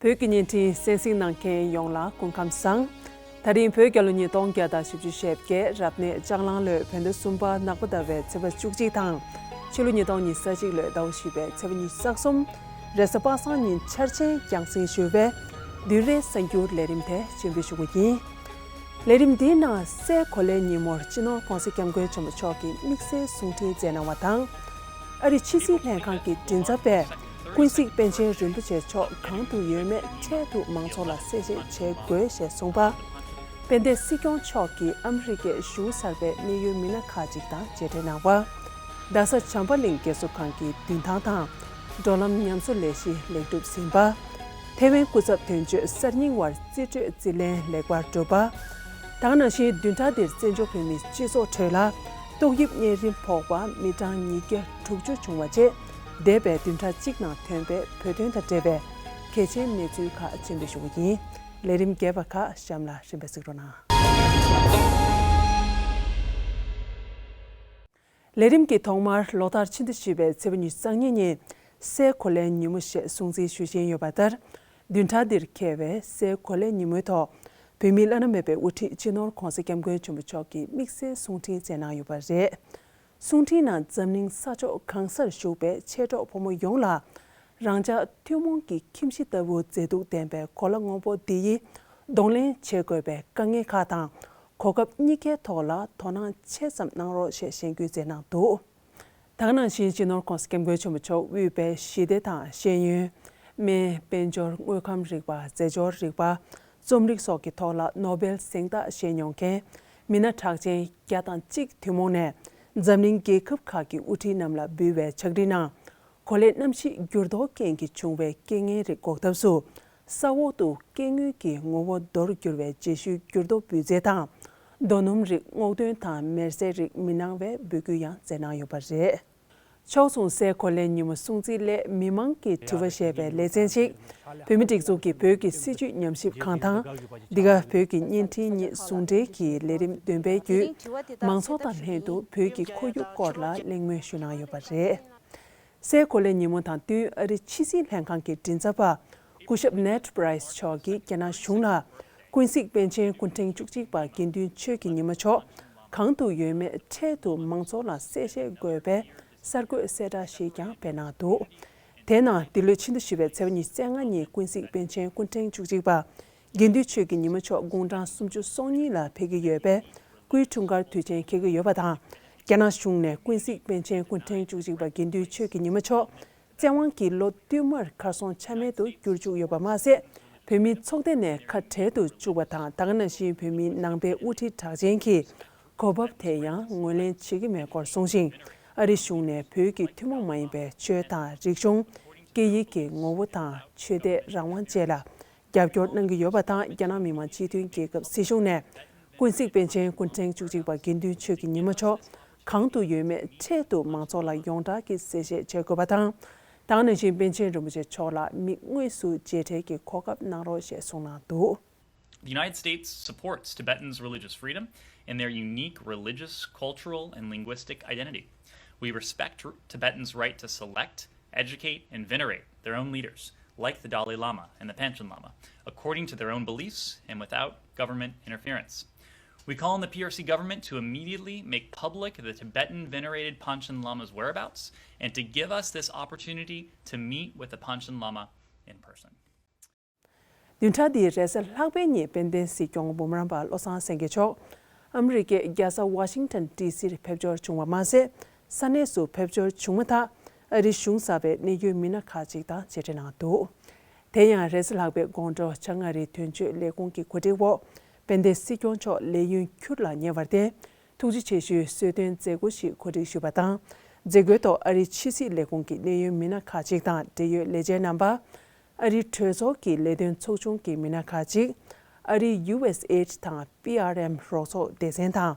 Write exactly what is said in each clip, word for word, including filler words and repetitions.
བོད་ཀྱི་བརྙན་འཕྲིན་གསན་གཟིགས་གནང་མཁན་ཡོངས་ལ་སྐུ་ཁམས་བཟང་། ད་རིང་བོད་རྒྱལ་ལོ་ཉིས་སྟོང་བརྒྱ་དང་བཞི་བཅུ་ཞེ་བརྒྱད་རབ་གནས་ལྕགས་གླང་ལོའི་བོད་ཟླ་གསུམ་པ་ནག་པ་ཟླ་བའི་ཚེས་པ་བཅུ་གཅིག་དང་ཕྱི་ལོ་ཉིས་སྟོང་ཉི་ཤུ་རྩ་གཅིག་ལོའི་ཟླ་བ་བཞི་པའི་ཚེས་པ་ཉི་ཤུ་རྩ་གསུམ་རེས་གཟའ་པ་སངས་ཉིན་འཆར་ཅན་རྒྱང་སྲིང་ཞུ་བའི་བདུན་རེའི་གསར་འགྱུར་ལས་རིམ་དེ་སྤྱན་འབུལ་ཞུ་གི་ཡིན། ལས་རིམ་འདིའི་ནང་སའི་གོ་ལའི་ཉིན་མོར་སྤྱི་ནོར་༧གོང་ས་༧སྐྱབས་མགོན་ཆེན་པོ་མཆོག་གིས་དམིགས་བསལ་གསུང་འཕྲིན་མཛད་གནང་བ་དང་། ཨ་རིའི་ཕྱི་སྲིད་ལྷན་ཁང་གི་མགྲིན་ཚབ་པས་ཀུན་གཟིགས་པཎ་ཆེན་རིན་པོ་ཆེ་མཆོག་གང་དུ་ཡོད་མེད་འཕྲལ་དུ་མང་ཚོགས་ལ་གསལ་བཤད་བྱེད་དགོས་ཞེས་གསུངས་པ། དཔལ་ལྡན་སྲིད་སྐྱོང་མཆོག་གིས་ཨ་མི་རི་ཀའི་གཞུང་གསར་པའི་གནད་ཡོད་མི་སྣ་ཁག་ཅིག་དང་མཇལ་འཕྲད་གནང་བ། རྡ་ས་བྱམས་པ་གླིང་རྒས་གསོ་ཁང་གི་མདུན་ཐང་དང་། འགྲོ་ལམ་ཉམས་གསོ་ལས་གཞི་ལེགས་གྲུབ་ཟིན་པ། ཐེ་ཝན་སྐུ་ཚབ་དོན་གཅོད་གསར་རྙིང་བར་རྩིས་སྤྲོད་རྩིས་ལེན་ལེགས་པར་གྲུབ་པ། ད་ག་ནང་བཞིན་བདུན་ཕྲག་འདིར་བཙན་བྱོལ་བོད་མིའི་སྤྱི་ཚོགས་ཁྲོད་ལ་ཏོག་དབྱིབས་གཉན་རིམས་ཕོག་པ་མི་གྲངས་ཉིས་བརྒྱ་དྲུག་ཅུ་བྱུང་བ་བཅས་འདས་པའི་བདུན་ཕྲག་གཅིག་ནང་ཐོན་པའི་བོད་དོན་དང་འབྲེལ་བའི་གལ་ཆེའི་གནས་ཚུལ་ཁག་སྤྱན་འབུལ་ཞུ་གི་ཡིན། ལས་རིམ་རྒྱས་པ་ཁག་གཤམ་ལ་རིམ་པས་གཟིགས་རོགས་གནང་། ལས་རིམ་གྱི་ཐོག་མར་ལོ་ལྟར་ཕྱི་ཟླ་བཞི་པའི་ཚེས་པ་ཉི་ཤུ་རྩ་གཉིས་ཉིན་སའི་གོ་ལའི་ཉིན་མོ་ཞེས་སྲུང་བརྩི་ཞུ་བཞིན་ཡོད་པ་ལྟར། བདུན་ཕྲག་འདིར་འཁེལ་བའི་སའི་གོ་ལའི་ཉིན་མོའི་ཐོག་བོད་མིའི་བླ་ན་མེད་པའི་དབུ་ཁྲིད་སྤྱི་ནོར་༧གོང་ས་༧སྐྱབས་མགོན་ཆེན་པོ་མཆོག་གིས་དམིགས་བསལ་གསུང་འཕྲིན་མཛད་གནང་ཡོད་པ་རེད། གསུང་འཕྲིན་ནང་འཛམ་གླིང་ས་ཕྱོགས་གང་སར་བཞུགས་པའི་མཆེད་གྲོགས་ཕོ་མོ་ཡོངས་ལ། རང་ཅག་ཐུན་མོང་གི་ཁྱིམ་གཞི་ལྟ་བུའི་མཛེས་སྡུག་ལྡན་པའི་གོ་ལ་སྔོན་པོ་འདི་ཡིས་གདོང་ལེན་བྱེད་དགོས་པའི་དཀའ་ངལ་ཁག་དང་། གོ་སྐབས་གཉིས་ཀའི་ཐོག་ལ་དོ་སྣང་ཆེ་ཙམ་གནང་རོགས་ཞེས་ཞལ་བརྒྱུད་མཛད་གནང་འདུག། ད་ག་ནང་བཞིན་སྤྱི་ནོར་༧གོང་ས་༧སྐྱབས་མགོན་ཆེན་པོ་མཆོག་དབུས་པའི་ཞི་བདེ་དང་ཤེས་ཡོན། སྨན། དཔལ་འབྱོར། དངོས་ཁམས་རིག་པ། རྫས་སྦྱོར་རིག་པ། རྩོམ་རིག་སོགས་ཀྱི་ཐོག་ལ་ནོ་བེལ་གཟེངས་རྟགས་བཞེས་མྱོང་མཁན་མི་སྣ་གྲགས་ཅན་བརྒྱ་དང་གཅིག་ཐུན་མོང་ནས་འཛམ་གླིང་རྒྱལ་ཁབ་ཁག་གི་དབུ་ཁྲིད་རྣམས་ལ་འབུལ་བའི་ཕྱག་བྲིས་ནང་། གོ་ལའི་གནམ་གཤིས་འགྱུར་ལྡོག་རྐྱེན་གྱིས་བྱུང་བའི་རྐྱེན་ངན་རིགས་འགོག་ཐབས་སུ། ས་འོག་ཏུ་སྐྱེ་དངོས་ཀྱི་ངོ་བོ་རྡོར་གྱུར་བའི་རྗེས་ཤུལ་འགྱུར་ལྡོག་འབུལ་རྫས་དང་། རྡོ་སྣུམ་རིགས་སྔོག་འདོན་དང་མེར་སྲེག་རིགས་མི་གནང་བའི་འབོད་སྐུལ་ཡང་མཛད་གནང་ཡོད་པ་རེད། ཕྱོགས་མཚུངས་སའི་གོ་ལའི་ཉིན་མོ་སྲུང་བརྩིའི་སླད་མི་མང་གི་དྲི་བ་ཞེས་པའི་ལེ་ཚན་གཅིག་བོད་མིའི་སྒྲིག་འཛུགས་ཀྱི་བོད་ཀྱི་སྲིད་བྱུས་ཉམས་ཞིབ་ཁང་དང་། འདི་ག་བོད་ཀྱི་བརྙན་འཕྲིན་གཉིས་ཟུང་འབྲེལ་གྱིས་ལས་རིམ་འདོན་པའི་བརྒྱུད། མང་ཚོགས་དང་ལྷན་དུ་བོད་ཀྱི་ཁོར་ཡུག་སྐོར་ལ་གླེང་མོལ་ཞུ་གནང་ཡོད་པ་རེད། སའི་གོ་ལའི་ཉིན་མོ་དང་བསྟུན་ཨ་རིའི་ཕྱི་སྲིད་ལྷན་ཁང་གི་མགྲིན་ཚབ་པ་སྐུ་ཞབས་ནེཌ་པྲའི་སི་མཆོག་གིས་རྒྱ་ནག་གཞུང་ལ་ཀུན་གཟིགས་པཎ་ཆེན་སྐུ་ཕྲེང་བཅུ་གཅིག་པ་དགེ་འདུན་ཆོས་ཀྱི་ཉི་མ་མཆོག་གང་དུ་ཡོད་མེད་འཕྲལ་དུ་མང་ཚོགས་ལ་གསལ་བཤད་དགོས་པའི་གསར་འགོད་གསལ་བསྒྲགས་ཤིག་ཀྱང་སྤེལ་གནང་འདུག། དེའི་ནང་འདི་ལོའི་ཕྱི་ཟླ་བཞི་པའི་ཚེས་པ་ཉི་ཤུ་རྩ་ལྔ་ཉིན་ཀུན་གཟིགས་པཎ་ཆེན་སྐུ་ཕྲེང་བཅུ་གཅིག་པ་དགེ་འདུན་ཆོས་ཀྱི་ཉི་མ་མཆོག་དགུང་གྲངས་སུམ་ཅུ་སོ་གཉིས་ལ་ཕེབས་ཀྱི་ཡོད་པས། སྐུའི་འཁྲུངས་སྐར་དུས་ཆེན་འཁེལ་གྱི་ཡོད་པ་དང་། རྒྱ་ནག་གཞུང་ནས་ཀུན་གཟིགས་པཎ་ཆེན་སྐུ་ཕྲེང་བཅུ་གཅིག་པ་དགེ་འདུན་ཆོས་ཀྱི་ཉི་མ་མཆོག་བཙན་དབང་གིས་ལོ་བསྟུད་མར་གར་སོང་ཆ་མེད་དུ་གྱུར་བཅུག་ཡོད་པ་མ་ཟད། བོད་མིའི་ཚོགས་སྡེ་ནས་ཁ་བྲལ་དུ་བཅུག་པ་དང་། ད་ག་ནང་བཞིན་བོད་མིའི་ནང་པའི་དབུ་ཁྲིད་གྲགས་ཅན་གྱིས་གོ་བབ་དེ་ཡང་ངོས་ལེན་བྱེད་ཀྱི་མེད་སྐོར་གསུངས་ཤིང་། ཨ་རི་གཞུང་ནས་བོད་ཀྱི་ཐུན་མོང་མ་ཡིན་པའི་ཆོས་དང་རིག་གཞུང་། སྐད་ཡིག་གི་ངོ་བོ་དང་ཆོས་དད་རང་དབང་བཅས་ལ། རྒྱབ་སྐྱོར་གནང་གི་ཡོད་པ་དང་། རྒྱ་ནག་མི་དམངས་སྤྱི་མཐུན་རྒྱལ་ཁབ་སྲིད་གཞུང་ནས་ཀུན་གཟིགས་པཎ་ཆེན་སྐུ་ཕྲེང་བཅུ་གཅིག་པ་དགེ་འདུན་ཆོས་ཀྱི་ཉི་མ་མཆོག་གང་དུ་ཡོད་མེད་འཕྲལ་དུ་མང་ཚོགས་ལ་ཡོངས་གྲགས་ཀྱི་གསལ་བཤད་བྱེད་དགོས་པ་དང་། ད་ག་ནང་བཞིན་པཎ་ཆེན་རིན་པོ་ཆེ་མཆོག་ལ་མི་དངོས་སུ་མཇལ་འཕྲད་ཀྱི་གོ་སྐབས་གནང་རོགས་ཞེས་གསུངས་གནང་འདུག། The United States supports Tibetans' religious freedom and their unique religious, cultural, and linguistic identity. We respect Tibetans' right to select, educate, and venerate their own leaders, like the Dalai Lama and the Panchen Lama, according to their own beliefs and without government interference. We call on the P R C government to immediately make public the Tibetan venerated Panchen Lama's whereabouts and to give us this opportunity to meet with the Panchen Lama in person. བདུན་ཕྲག་འདིའི་རེས་གཟའ་ལྷག་པའི་ཉིན་དཔལ་ལྡན་སྲིད་སྐྱོང་འོས་མི་འབུམ་རམས་པ་བློ་བཟང་སེང་གེ་མཆོག་ཨ་མི་རི་ཀའི་རྒྱལ་ས་ཝ་ཤིང་ཊོན་ཌི་སིར་ཕེབས་འབྱོར་བྱུང་བ་མ་ཟད། ས་གནས་སུ་ཕེབས་འབྱོར་བྱུང་མ་ཐག་ཨ་རིའི་གཞུང་གསར་པའི་གནད་ཡོད་མི་སྣ་ཁག་ཅིག་དང་མཇལ་འཕྲད་གནང་འདུག། དེ་ཡང་རེས་གཟའ་ལྷག་པའི་དགོང་དྲོ་བྱང་ཨ་རིའི་དོན་གཅོད་ལས་ཁུངས་ཀྱི་གོ་སྒྲིག་འོག་དཔལ་ལྡན་སྲིད་སྐྱོང་མཆོག་ལས་ཡུན་ཁྱུར་ལ་ཉེ་བར་བརྟེན། ཐུགས་རྗེ་ཆེ་ཞུའི་གསོལ་སྟོན་མཛད་སྒོ་ཞིག་གོ་སྒྲིག་ཞུས་པ་དང་། མཛད་སྒོའི་ཐོག་ཨ་རིའི་ཕྱི་སྲིད་ལས་ཁུངས་ཀྱི་གནད་ཡོད་མི་སྣ་ཁག་ཅིག་དང་འབྲེལ་ཡོད་ལས་བྱེད་རྣམ་པ། ཨ་རིའི་གྲོས་ཚོགས་ཀྱི་ལས་དོན་ཚོགས་ཆུང་གི་མི་སྣ་ཁག་ཅིག། ཨ་རིའི་ཡུ་ཨེས་ཨེ་ཌི་དང་པི་ཨར་ཨེམ་རོགས་ཚོགས་སྡེ་ཚན་དང་།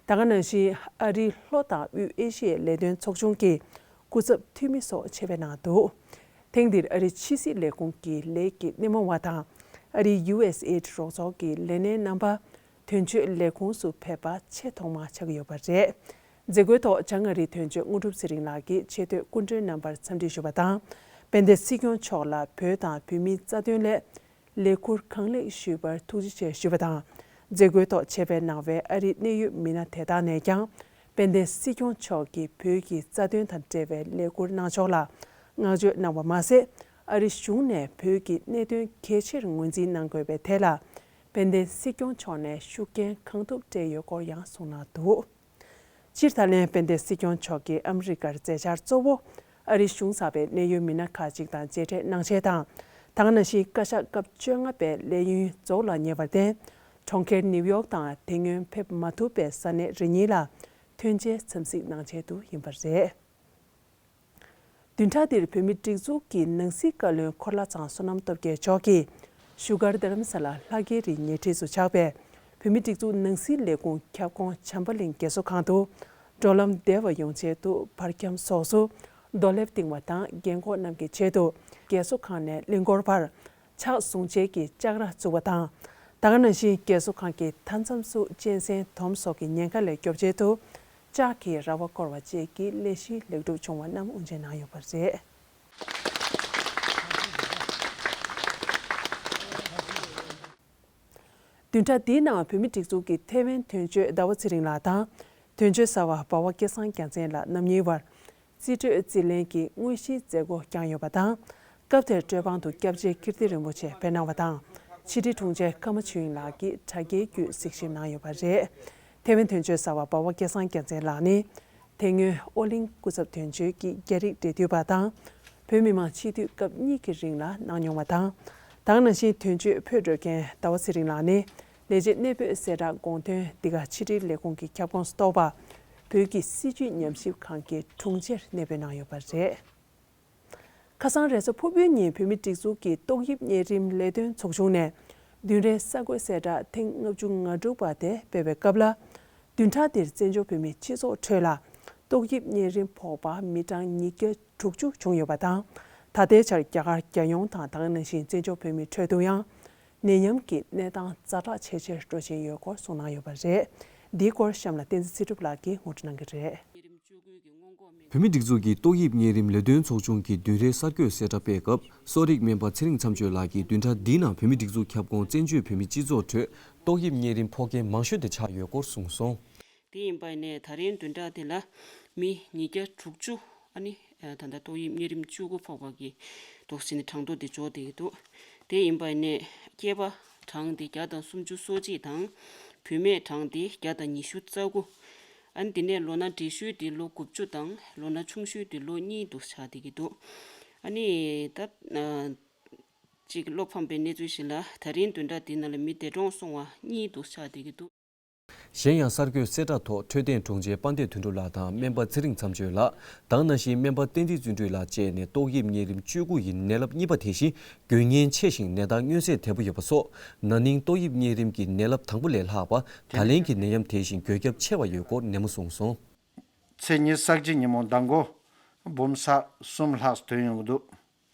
ད་ག་ནང་བཞིན་ཨ་རིའི་ལྷོ་དང་དབུས་ཨེ་ཤི་ཡའི་ལས་དོན་ཚོགས་ཆུང་གི་སྐུ་ཚབ་འཐུས་མི་སོགས་ཆེད་ཕེབས་གནང་འདུག། ཐེངས་འདིར་ཨ་རིའི་ཕྱི་སྲིད་ལས་ཁུངས་ཀྱི་ལས་ཀྱི་སྣེ་མོ་བ་དང་། ཨ་རིའི་ཡུ་ཨེས་ཨེ་ཌི་རོགས་ཚོགས་ཀྱི་ལས་སྣེ་རྣམ་པ། དོན་གཅོད་ལས་ཁུངས་སུ་ཕེབས་པ་ཆེས་ཐོག་མ་ཆགས་ཀྱི་ཡོད་པ་རེད། མཛད་སྒོའི་ཐོག་བྱང་ཨ་རིའི་དོན་གཅོད་དངོས་གྲུབ་ཚེ་རིང་ལགས་ཀྱིས་ཆེས་མཐོའི་སྐུ་མགྲོན་རྣམ་པར་འཚམས་འདྲི་ཞུས་པ་དང་། དཔལ་ལྡན་སྲིད་སྐྱོང་མཆོག་ལ་བོད་དང་བོད་མིའི་རྩ་དོན་སླད་ལས་འཁུར་གང་ལེགས་ཞུས་པར་ཐུགས་རྗེ་ཆེ་ཞུས་པ་དང་། མཛད་སྒོའི་ཐོག་ཆེད་ཕེབས་གནང་བའི་ཨ་རིའི་གནད་ཡོད་མི་སྣ་དེ་དག་ནས་ཀྱང་དཔལ་ལྡན་སྲིད་སྐྱོང་མཆོག་གིས་བོད་ཀྱི་རྩ་དོན་དང་འབྲེལ་བའི་ལས་འཁུར་གནང་ཕྱོགས་ལ་བསྔགས་བརྗོད་གནང་བ་མ་ཟད། ཨ་རི་གཞུང་ནས་བོད་ཀྱི་གནད་དོན་གལ་ཆེར་ངོས་འཛིན་གནང་དགོས་པའི་ཐད་ལ་དཔལ་ལྡན་སྲིད་སྐྱོང་མཆོག་ནས་ཤུགས་རྐྱེན་གང་ཐུབ་སྤྲད་ཡོད་སྐོར་ཡང་གསུངས་གནང་འདུག་སྤྱིར་ད་ལན་དཔལ་ལྡན་སྲིད་སྐྱོང་མཆོག་གིས་ཨ་མི་རི་ཀར་མཛད་འཆར་གཙོ་བོ་ཨ་རིའི་གཞུང་ཚབ་པའི་གནད་ཡོད་མི་སྣ་ཁག་ཅིག་དང་མཇལ་འཕྲད་གནང་ཆེད་དང་། ད་ག་ནང་བཞིན་བཀའ་ཤག་སྐབས་བཅོ་ལྔ་པའི་ལས་ཡུན་རྫོགས་ལ་ཉེ་བར་བརྟེན། གྲོང་ཁྱེར་ནིའུ་ཡོག་དང་དེ་སྔོན་ཕེབས་མ་ཐུབ་པའི་ས་གནས་རེ་གཉིས་ལ་ཐོན་རྗེས་འཚམས་གཟིགས་གནང་ཆེད་དུ་ཡིན་པ་རེད། བདུན་ཕྲག་འདིར་བོད་མིའི་སྒྲིག་འཛུགས་ཀྱི་ནང་སྲིད་བཀའ་བློན་འཁོར་ལྷ་ཚང་བསོད་ནམས་སྟོབས་རྒྱལ་མཆོག་གིས་བཞུགས་སྒར་རྡ་རམ་ས་ལ་ལྷ་རྒྱལ་རིའི་ཉེ་འཁྲིས་སུ་ཆགས་པའི་བོད་མིའི་སྒྲིག་འཛུགས་ནང་སྲིད་ལས་ཁུངས་ཁྱབ་ཁོངས་བྱམས་པ་གླིང་རྒས་གསོ་ཁང་དུ་འགྲོ་ལམ་བདེ་བ་ཡོང་ཆེད་དུ་བར་ཁྱམས་སོགས་སུ་རྡོ་ལེབ་བཏིང་བ་དང་། རྒན་འཁོགས་རྣམས་ཀྱི་ཆེད་དུ་རྒས་གསོ་ཁང་ནས་གླིང་སྐོར་བར་ཕྱག་བཟུང་བྱེད་ཀྱི་ལྕགས་ར་བཙུགས་པ་དང་། ད་ག་ནང་བཞིན་རྒས་གསོ་ཁང་གི་མཐའ་མཚམས་སུ་གཅན་གཟན་དོམ་སོགས་ཀྱི་ཉེན་ཁ་ལས་སྐྱོབ་ཆེད་དུ་ལྕགས་ཀྱི་ར་བ་བསྐོར་བ་བཅས་ཀྱི་ལས་གཞི་ལེགས་གྲུབ་བྱུང་བ་རྣམས་དབུ་འབྱེད་གནང་ཡོད་པ་རེད། བདུན་ཕྲག་འདིའི་ནང་བོད་མིའི་སྒྲིག་འཛུགས་ཀྱི་ཐེ་ཝན་དོན་གཅོད་ཟླ་བ་ཚེ་རིང་ལགས་དང་། དོན་གཅོད་གསར་པ་འབའ་བ་སྐལ་བཟང་རྒྱལ་མཚན་ལགས་རྣམ་གཉིས་བར་རྩིས་སྤྲོད་རྩིས་ལེན་གྱི་དངོས་གཞིའི་མཛད་སྒོ་བསྐྱངས་ཡོད་པ་དང་། སྐབས་དེར་གྲོལ་དབང་དུ་སྐྱབས་རྗེ་ཀིརྟི་རིན་པོ་ཆེ་ཕེབས་གནང་བ་དང་། ཕྱི་དྲིལ་དྲུང་ཆེ་ཀརྨ་ཆོས་དབྱིངས་ལགས་ཀྱིས་དྲ་རྒྱའི་བརྒྱུད་གཟིགས་ཞིབ་གནང་ཡོད་པ་རེད། ཐེ་ཝན་དོན་གཅོད་གསར་པ་འབའ་བ་སྐལ་བཟང་རྒྱལ་མཚན་ལགས་ནི། དེ་སྔོན་ཨོ་གླིང་སྐུ་ཚབ་དོན་གཅོད་ཀྱི་རྒྱ་རིགས་འབྲེལ་མཐུད་པ་དང་། བོད་མི་མང་སྤྱི་འཐུས་སྐབས་གཉིས་ཀྱི་རིང་ལ་གནང་མྱོང་བ་དང་། ད་ག་ནང་བཞིན་དོན་གཅོད་ཕེབས་འགྲོ་མཁན་ཟླ་བ་ཚེ་རིང་ལགས་ནི། ལས་བྱེད་གནས་སྤོས་གསལ་བསྒྲགས་དགོངས་དོན་འདི་ག་ཕྱི་དྲིལ་ལས་ཁུངས་ཀྱི་ཁྱབ་ཁོངས་སུ་གཏོགས་པ། བོད་ཀྱི་སྲིད་བྱུས་ཉམས་ཞིབ་ཁང་གི་དྲུང་ཆེར་གནས་སྤོས་གནང་ཡོད་པ་རེད། ཁ་སང་རེས་གཟའ་ཕུར་བུའི་ཉིན་བོད་མིའི་སྒྲིག་འཛུགས་ཀྱི་ཏོག་དབྱིབས་གཉན་རིམས་ལས་དོན་ཚོགས་ཆུང་ནས་བདུན་རེའི་གསར་འགོད་གསལ་བསྒྲགས་ཐེངས་ལྔ་བཅུ་ང་དྲུག་པ་དེ་སྤེལ་བའི་སྐབས་ལ། བདུན་ཕྲག་འདིར་བཙན་བྱོལ་བོད་མིའི་སྤྱི་ཚོགས་ཁྲོད་ལ་ཏོག་དབྱིབས་གཉན་རིམས་ཕོག་པ་མི་གྲངས་ཉིས་བརྒྱ་དྲུག་ཅུ་བྱུང་ཡོད་པ་དང་། ད་ལྟའི་ཆར་རྒྱ་གར་རྒྱལ་ཡོངས་དང་། ད་ག་ནང་བཞིན་བཙན་བྱོལ་བོད་མིའི་ཁྲོད་དུ་ཡང་ནད་ཡམས་ཀྱི་གནས་སྟངས་ཛ་དྲག་ཇེ་ཆེར་འགྲོ་བཞིན་ཡོད་སྐོར་གསུངས་གནང་ཡོད་པ་རེད། འདིའི་སྐོར་གཤམ་ལ་བསྟན་འཛིན་ཚེ་སྒྲུབ་ལགས་ཀྱིས་ངོ་སྤྲོད་གནང་གི་རེད། བོད་མིའི་སྒྲིག་འཛུགས་ཀྱི་ཏོག་དབྱིབས་གཉན་རིམས་ལས་དོན་ཚོགས་ཆུང་གིས་བདུན་རེའི་གསར་འགོད་གསལ་བསྒྲགས་སྤེལ་སྐབས། གསོ་རིག་སྨན་པ་ཚེ་རིང་མཚམས་གཅོད་ལགས་ཀྱིས་བདུན་ཕྲག་འདིའི་ནང་བོད་མིའི་སྒྲིག་འཛུགས་ཁྱབ་ཁོངས་བཙན་བྱོལ་བོད་མིའི་སྤྱི་ཚོགས་ཁྲོད་ཏོག་དབྱིབས་གཉན་རིམས་ཕོག་མཁན་མང་ཤོས་དེ་ཆགས་ཡོད་སྐོར་གསུངས་སོང་། དེ་ཡིན་པ་ནས་ད་རིང་བདུན་ཕྲག་དེ་ལ་མི་ཉིས་བརྒྱ་དྲུག་ཅུ། ཨ་ནི་ད་ལྟ་ཏོག་དབྱིབས་གཉན་རིམས་བཅུ་དགུ་ཕོག་པ་གི་དོགས་ཟིན་གྲངས་ཐོ་དེ་འབྱོར་བསྡད་ཀྱི་འདུག་དེ་ཡིན་པ་ནས་སྐྱེས་པ་གྲངས་དེ་བརྒྱ་དང་སུམ་ཅུ་སོ་གཅིག་དང་། བུད་མེད་གྲངས་དེ་བརྒྱ་དང་ཉི་ཤུ་རྩ་དགུ། ཨ་ནི་དེ་ནས་ལོ་ན་བགྲེས་ཤོས་དེ་ལོ་དགུ་བཅུ་དང་ལོ་ན་ཆུང་ཤོས་དེ་ལོ་གཉིས་དུ་ཆགས་བསྡད་ཀྱི་འདུག་ཨ་ནི་ད་ཅིག་བློ་ཕམ་པའི་གནས་ཚུལ་ཞིག་ལ་ད་རིང་བདུན་ཕྲག་འདི་ནང་ལ་མི་འདས་གྲོངས་སོང་བ་གཉིས་དུ་ཆགས་བསྡད་ཀྱི་འདུག་གཞན་ཡང་གསར་འགོད་གསལ་བསྒྲགས་ཐོག་འཕྲོད་བསྟེན་དྲུང་ཆེ་དཔལ་ལྡན་དོན་གྲུབ་ལགས་དང་སྨན་པ་ཚེ་རིང་མཚམས་གཅོད་ལགས། ད་ག་ནང་བཞིན་སྨན་པ་བསྟན་འཛིན་བརྩོན་འགྲུས་ལགས་བཅས་ནས་ཏོག་དབྱིབས་གཉན་རིམས་བཅུ་དགུ་ཡི་ནད་རླབས་གཉིས་པ་དེ་བཞིན་འགོས་ངན་ཆེ་ཞིང་ནད་རྟགས་མངོན་གསལ་དོད་པོ་ཡོད་པ་སོགས། ན་ནིང་ཏོག་དབྱིབས་གཉན་རིམས་ཀྱི་ནད་རླབས་དང་པོ་ལས་ལྷག་པ་ད་ལན་གྱི་ནད་ཡམས་དེ་བཞིན་འགོས་ཁྱབ་ཆེ་བ་ཡོད་སྐོར་ནན་མོ་གསུངས་སོང་། ཚེས་ཉི་ཤུ་རྩ་གཅིག་ཉིན་མོ་ཟླ་མགོ་འབུམ་ཚོགས་གསུམ་ལྷག་ཐོན་ཡོང་གི་འདུག་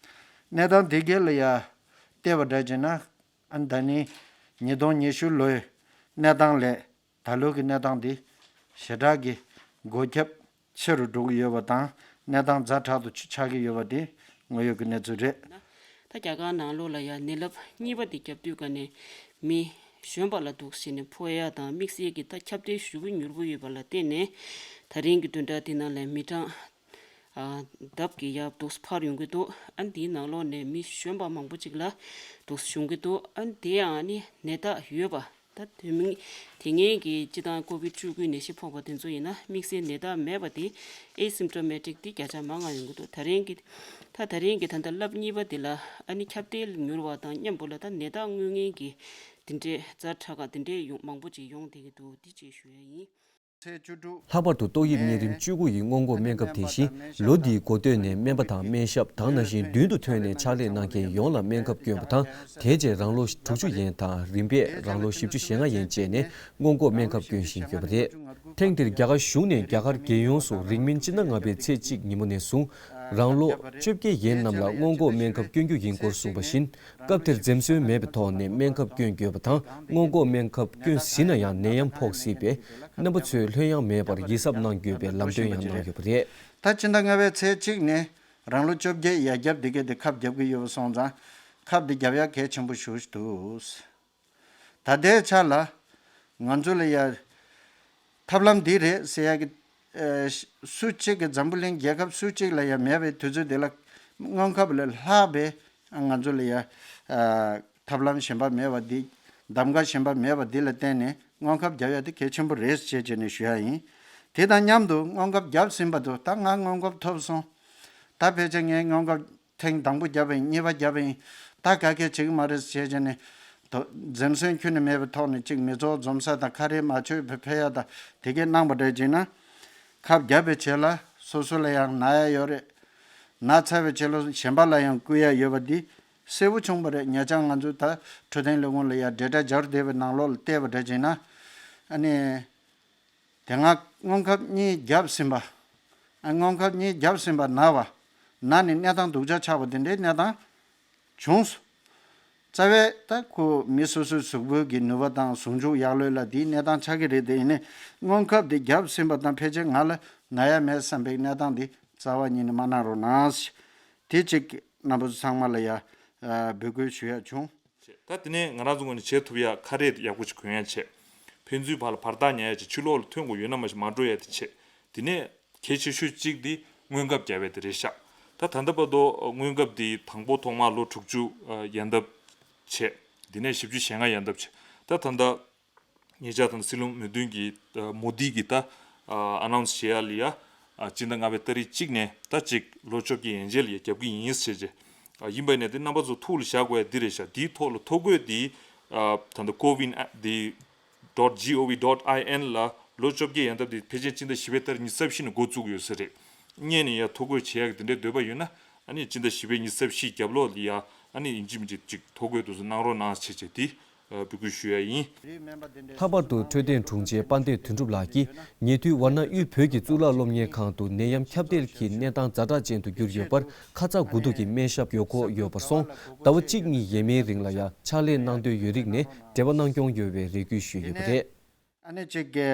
གནས་སྟངས་དེ་གའི་ལ་ཡ་བལྟས་པ་འདྲ་བྱས་ན། ཨ་ནི་ད་ནི་ཉིས་སྟོང་ཉི་ཤུ་ལོའི་གནས་སྟངས་ལས་ད་ལོའི་གི་གནས་སྟངས་འདི་ཞེ་དྲག་གི་འགོས་ཁྱབ་ཆེ་རུ་འགྲོ་གི་ཡོད་པ་དང་། གནས་སྟངས་ཛ་དྲག་ཏུ་ཆགས་ཀྱི་ཡོད་པ་དེ་དངོས་ཡོད་ཀྱི་གནས་ཚུལ་རེད། ད་རྒྱ་གར་ནང་ལོགས་ལ་ཡང་ནད་རླབས་གཉིས་པ་དེ་བརྒྱབ་དུས་ཀ་ནས་མི་གཞོན་པ་ལ་འདུག་ཟེར་ནས་ཕོག་ཡ་དང་། དམིགས་བསལ་གྱི་ད་ཁྱབ་གདལ་ཞེ་པོ་མྱུར་པོ་ཡོད་པ་ལ་བརྟེན་ནས་ད་རིང་གི་བདུན་ཕྲག་དེ་ནང་ལ་མི་གྲངས་ཨ་ལྡབ་ཀྱིས་ཡར་འདུག་འཕར་ཡོང་གི་འདུག་ཨ་ནི་དེའི་ནང་ལོགས་ནས་མི་གཞོན་པ་མང་པོ་ཅིག་ལ་འདུག་བྱུང་གི་འདུག་ཨ་ནི་དེ་ཡང་ཨ་ནི་ནད་རྟགས་ཡོད་པ། ད་དེ་མིན་དེ་སྔའི་གི་སྤྱི་བཏང་ཀོ་བིད་བཅུ་དགུའི་ནད་གཞི་ཕོག་པ་དེ་ཚོ་ཡིན་ན་དམིགས་བསལ་ནད་རྟགས་མེད་པ་དེ་ཨེ་སིམ་ཊོ་མེ་ཊིག་དེ་བརྒྱ་ཆ་མང་ང་ཡོང་གི་འདུག་ད་རིང་གི་ད་ད་རིང་གི་ད་ལྟ་རླབས་གཉིས་པ་དེ་ལ་ཨ་ནི་ཁྱབ་གདལ་མྱུར་བ་དང་མཉམ་པོ་ལ་ད་ནད་རྟགས་དངོས་ངན་གྱི་དེ་འདྲའི་ཛ་དྲག་ག་དེ་འདྲའི་ཡོང་མང་པོ་ཅིག་ཡོང་བསྡད་ཀྱི་འདུག་འདི་བཅས་ཞུ་ཡ་ཡིན། ལྷག་པར་དུ་ཏོག་དབྱིབས་གཉན་རིམས་བཅུ་དགུ་ཡི་སྔོན་འགོག་སྨན་ཁབ་དེ་བཞིན་ལོ་འདིའི་འགོ་སྟོད་ནས་སྨན་པ་དང་སྨན་ཞབས་དང་ནང་བཞིན་མདུན་དུ་ཐོན་ནས་ཕྱག་ལས་གནང་མཁན་ཡོངས་ལ་སྨན་ཁབ་བསྐྱོན་པ་དང་། དེ་རྗེས་རང་ལོ་དྲུག་ཅུ་ཡན་དང་རིམ་པས་རང་ལོ་བཞི་བཅུ་ཞེ་ལྔ་ཡན་བཅས་ནས་སྔོན་འགོག་སྨན་ཁབ་བསྐྱོན་བཞིན་ཡོད་པ་རེད། ཐེངས་འདིར་རྒྱ་གར་གཞུང་ནས་རྒྱ་གར་རྒྱལ་ཡོངས་སུ་རིང་མིན་སྤྱི་ཟླ་ལྔ་པའི་ཚེས་གཅིག་ཉིན་མོ་ནས་བཟུང་རང་ལོ་བཅོ་བརྒྱད་ཡན་རྣམས་ལ་སྔོན་འགོག་སྨན་ཁབ་བསྐྱོན་རྒྱུ་ཡིན་སྐོར་གསུངས་པ་བཞིན། སྐབས་དེར་འཛེམ་ཟོན་མེད་པའི་ཐོག་ནས་སྨན་ཁབ་བསྐྱོན་དགོས་པ་དང་། སྔོན་འགོག་སྨན་ཁབ་བསྐྱོན་ཟིན་ན་ཡང་ནད་ཡམས་ཕོག་སྲིད་པས། རྣམ་པ་ཚོས་ལྷོད་ཡངས་མེད་པར་ཡིད་གཟབ་གནང་དགོས་པའི་ལམ་སྟོན་ཡང་གནང་ཡོད་པ་རེད། ད་ཕྱི་ཟླ་ལྔ་པའི་ཚེས་གཅིག་ནས་ རང་ལོ་བཅོ་བརྒྱད་ཡར་རྒྱབ་དེ་གས་དེ་ཁབ་རྒྱབ་ཀྱི་ཡོད་པ་སོང་ཙང་ཁབ་དེ་རྒྱབ་ཡ་གལ་ཆེན་པོ་ཞེ་པོ་ཞིག་འདུག། ད་ལྟའི་ཆ་ལ་ང་ཚོ་ལ་ཡ་ཐབས་ལམ་འདི་རེད་ཟེར་ཡ་གི་ཨ་སུ་གཅིག་གི་འཛམ་བུ་གླིང་རྒྱལ་ཁབ་སུ་གཅིག་ལ་ཡ་མེད་པའི་དུས་ཚོད་འདི་ལ་སྔོན་ཁབ་ལས་ལྷག་པའི་ང་ཚོ་ལ་ཡ་ཨ་ཐབས་ལམ་གཞན་པ་མེད་པ་འདི། གདམ་ག་གཞན་པ་མེད་པ་འདི་ལ་བརྟེན་ནས་སྔོན་ཁབ་རྒྱབ་ཡ་དེ་གལ་ཆེན་པོ་རེད་ཅེས་བྱས་ནས་ཞུ་ཡ་ཡིན། དེ་དང་མཉམ་དུ་སྔོན་ཁབ་བརྒྱབ་ཟིན་པ་དུ་ད་ང་སྔོན་ཁབ་ཐོབ་སོང་། ད་ཕལ་ཆེར་ངས་སྔོན་ཁབ་ཐེངས་དང་པོ་བརྒྱབ་པ་ཡིན། གཉིས་པ་བརྒྱབ་པ་ཡིན། ད་ག་གེ་བྱེད་ཀྱི་མ་རེད་ཟེར་བྱས་ནས་དོ་འཛེམ་ཟོན་ཁྱོན་ནས་མེད་པའི་ཐོག་ནས་གཅིག་མི་ཚོགས་འཛོམས་ས་དང་ཁ་རས་མ་ཆོད་པའི་ཕེབས་ཡ་དང་དེ་གས་གནང་པ་འདྲ་བྱས་ན། ཁབ་བརྒྱབ་པའི་རྗེས་ལ་སོ་སོ་ལ་ཡང་ན་ཡ་ཡོད་རེད། ན་ཚར་བའི་རྗེས་ལ་གཞན་པ་ལ་ཡང་བསྐུར་ཡ་ཡོད་པ་འདི་གསལ་པོ་བྱུང་བ་རེད། ཉེ་ཆར་ང་ཚོ་ད་འཕྲོད་བསྟེན་ལས་ཁུངས་ལ་ཡ་འབྲེལ་སྒྲ་སྦྱར་བསྡད་པའི་ནང་ལོགས་ལ་བལྟས་པ་འདྲ་བྱས་ན། ཨ་ནི། དེ་སྔ་སྔོན་ཁབ་གཉིས་བརྒྱབ་ཟིན་པ། ཨ་སྔོན་ཁབ་གཉིས་བརྒྱབ་ཟིན་པ་ན་བ། ན་ནས་གནས་སྟངས་སྡུག་ཅག་ཆགས་པ་དེ་འདྲའི་གནས་སྟངས་བྱུང་སོང་། རྩ་བའི་ད་ཁོ་མི་སོ་སོའི་གཟུགས་པོའི་གི་ནུས་པ་དང་ཟུང་འཇུག་ཡག་ལོས་ལ་དེའི་གནས་སྟངས་ཆགས་ཀྱི་རེད། དེ་ཡིན་ནའི་སྔོན་ཁབ་དེ་བརྒྱབ་ཟིན་པ་དང་ཕལ་ཆེར་ང་ལ་ན་ཡ་མེད་བསམ་པའི་གནས་སྟངས་དེ་རྩ་བ་ཉིད་ནས་མ་གནང་རོགས་གནང་། དེ་གཅིག་རྣམ་པ་ཚོ་ཚང་མ་ལ་ཡ་འབོད་སྐུལ་ཞུ་ཡ་བྱུང་། བྱས། ད་དེ་ནས་ང་རང་ཚོ་ངོས་ནས་བྱེད་ཐུབ་ཡ་ཁ་རས་ཡག་པོ་ཅིག་གོན་ཡ་བྱས། ཕན་ཚུན་བར་ལ་བར་ཐག་ཉར་ཡ་བྱས། ཕྱི་ལོགས་ལ་ཐོན་དགོས་ཡོད་ན་མ་གཞི་མ་འགྲོ་ཡ་དེ་བྱས། དེ་ནས་གལ་ཆེ་ཤོས་གཅིག་དེ་སྔོན་ཁབ་བརྒྱབ་ཡ་དེ་རེད་ཤག། ད་ད་ལྟ་བར་དུ་སྔོན་ཁབ་དེ་དང་པོ་ཐོག་མར་ལོ་དྲུག་ཅུ་ཡན་འདབ་བྱས། དེ་ནས་བཞི་བཅུ་ཞེ་ལྔ་ཡན་འདབ་བྱས། ད་ད་ལྟ་ཉེ་ཆར་ད་ལྟ་སྲིད་བློན་མོ་དུན་གྱིས་མོ་དི་གིས་ད་ཨ་ནའུན་སི་བྱེད་ཡ་ལ་ཡ་སྤྱི་ཟླ་ལྔ་པའི་ཏ་རིག་གཅིག་ནས་ད་ཅིག་ལོ་བཅོ་བརྒྱད་ཡན་ཆད་ལ་ཡ་རྒྱབ་ཀྱི་ཡིན་ཟེར་བྱས། ཡིན་པ་ཡིན་ནའི་དེ་རྣམ་པ་ཚོ་ཐུགས་ལ་བཞག་དགོས་ཡ་འདི་རེད་ཤག། འདིའི་ཐོག་ལ་ཐོ་འགོད་འདི་ད་ལྟ་ཀོ་ཝིན་འདི་dot gov dot in ལ་ལོ་བཅོ་བརྒྱད་ཡན་འདབ་འདི་ཕལ་ཆེར་སྤྱི་ཟླ་བཞི་པའི་ཏ་རིག་ཉི་ཤུ་རྩ་བཞི་ནས་འགོ་བཙུགས་ཡོད་ས་རེད། སྔོན་ནས་ཡ་ཐོ་འགོད་བྱེད་ཡ་གི་དེ་འདྲའི་འདོད་པ་ཡོད་ན་ཨ་ནི་སྤྱི་ཟླ་བཞི་པའི་ཉི་ཤུ་རྩ་བཞི་རྒྱབ་ལོགས་ལ་ཡ་ཨ་ནི་ཡིན་གཅིག་མིན་གཅིག་ཅིག་ཐོ་འགོད་དུ་གནང་རོགས་གནང་བྱས་བྱས་དེ་འབོད་སྐུལ་ཞུ་ཡ་ཡིན། ལྷག་པར་དུ་འཕྲོད་བསྟེན་དྲུང་ཆེ་དཔལ་ལྡན་དོན་གྲུབ་ལགས་ཀྱིས་ཉེ་དུས་ཝཱ་ཎ་དབུས་བོད་ཀྱི་གཙུག་ལག་སློབ་གཉེར་ཁང་དུ་ནད་ཡམས་ཁྱབ་གདལ་གྱི་གནས་སྟངས་ཛ་དྲག་ཅན་དུ་གྱུར་ཡོད་པར་ཁ་ཚ་དགོས་གཏུགས་ཀྱི་སྨན་ཞབས་ཡོད་སྐོར་ཡོད་པར་སོང་། ཟླ་བ་གཅིག་གཉིས་ཡས་མའི་རིང་ལ་ཡང་ཕྱག་ལས་གནང་འདོད་ཡོད་རིགས་ནས་འབྲེལ་བ་གནང་སྐྱོང་ཡོད་པའི་རེ་སྐུལ་ཞུས་ཡོད་པ་རེད། ཨ་ནི་གཅིག་གི་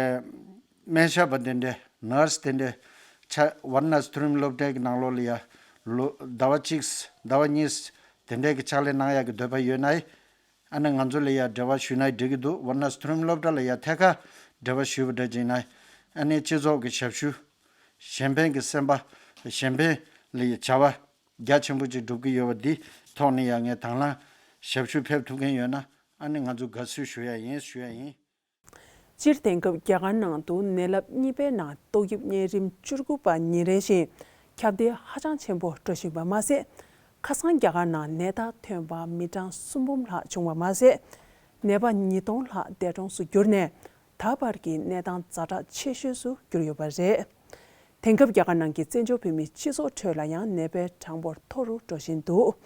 སྨན་ཞབས་པ་དེ་འདྲས་ནར་སི་དེ་འདྲས་ཆ་ཝཱ་ཎ་སི་མཐོ་རིམ་སློབ་གྲྭའི་ནང་ལོགས་ལ་ཡ་ལོ་ཟླ་བ་གཅིག་ཟླ་བ་གཉིས་དེ་འདྲས་ཀྱི་ཕྱག་ལས་གནང་ཡག་གི་འདོད་པ་ཡོད་ན། ཨ་ནི་ང་ཚོ་ལ་ཡ་འབྲེལ་བ་ཞུས་ན་འགྲིག་གི་འདུག། ཝཱ་ཎ་སི་མཐོ་རིམ་སློབ་གྲྭ་ལ་ཡ་ཐད་ཀར་འབྲེལ་བ་ཞུས་པ་འདྲ་བྱས་ན། ཨ་ནི་སྤྱི་ཚོགས་ཀྱི་ཞབས་ཞུ་གཞན་ཕན་གྱི་སེམས་པ་གཞན་ཕན་ལ་ཡ་བྱ་བ་རྒྱ་ཆེན་པོ་ཅིག་སྒྲུབ་ཀྱི་ཡོད་པ་འདི་ཐོག་ནས་ཡ་ངས་དང་བླངས་ཞབས་ཞུ་ཕེབས་ཐུབ་མཁན་ཡོད་ན་ཨ་ནི་ང་ཚོ་དགའ་བསུ་ཞུ་ཡ་ཡིན་ཞུ་ཡ་ཡིན། སྤྱིར་དེང་སྐབས་རྒྱ་གར་ནང་དུ་ནད་རླབས་གཉིས་པའི་ནང་ཏོག་དབྱིབས་གཉན་རིམས་བཅུ་དགུ་པ་ཉིན་རེ་བཞིན་ཁྱབ་གདལ་ཧ་ཅང་ཆེན་པོ་འགྲོ་བཞིན་པ་མ་ཟད། ཁ་སང་རྒྱ་གར་ནང་ནད་རྟགས་ཐོན་པ་མི་གྲངས་སུམ་འབུམ་ལྷག་བྱུང་བ་མ་ཟད། ནད་པ་ཉིས་སྟོང་ལྷག་འདས་གྲོངས་སུ་གྱུར་ནས་ད་བར་གྱི་གནས་སྟངས་ཛ་དྲག་ཆེ་ཤོས་སུ་གྱུར་ཡོད་པ་རེད། དེང་སྐབས་རྒྱ་གར་ནང་གི་བཙན་བྱོལ་བོད་མིའི་སྤྱི་ཚོགས་ཁྲོད་ལ་ཡང་ནད་པའི་གྲངས་འབོར་མཐོ་རུ་འགྲོ་བཞིན་འདུག།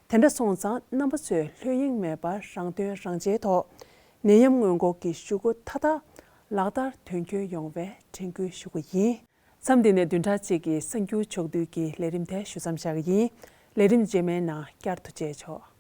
དེ་འདྲ་སོང་ཙང་རྣམ་པ་ཚོས་ལྷོད་གཡེང་མེད་པར་རང་དོན་རང་གཅེས་ཐོག་ནད་ཡམས་སྔོན་འགོག་གི་ཞུ་སྒོ་མཐའ་དག་ལག་བསྟར་དོན་འཁྱོལ་ཡོང་བའི་དྲན་སྐུལ་ཞུ་རྒྱུ་ཡིན། མཚམས་འདི་ནས་བདུན་ཕྲག་གཅིག་གི་གསར་འགྱུར་ཕྱོགས་བསྡུས་ཀྱི་ལས་རིམ་དེ་ཞུ་མཚམས་བཞག་གི་ཡིན། ལས་རིམ་རྗེས་མའི་ནང་བསྐྱར་དུ་མཇལ་ཆོག།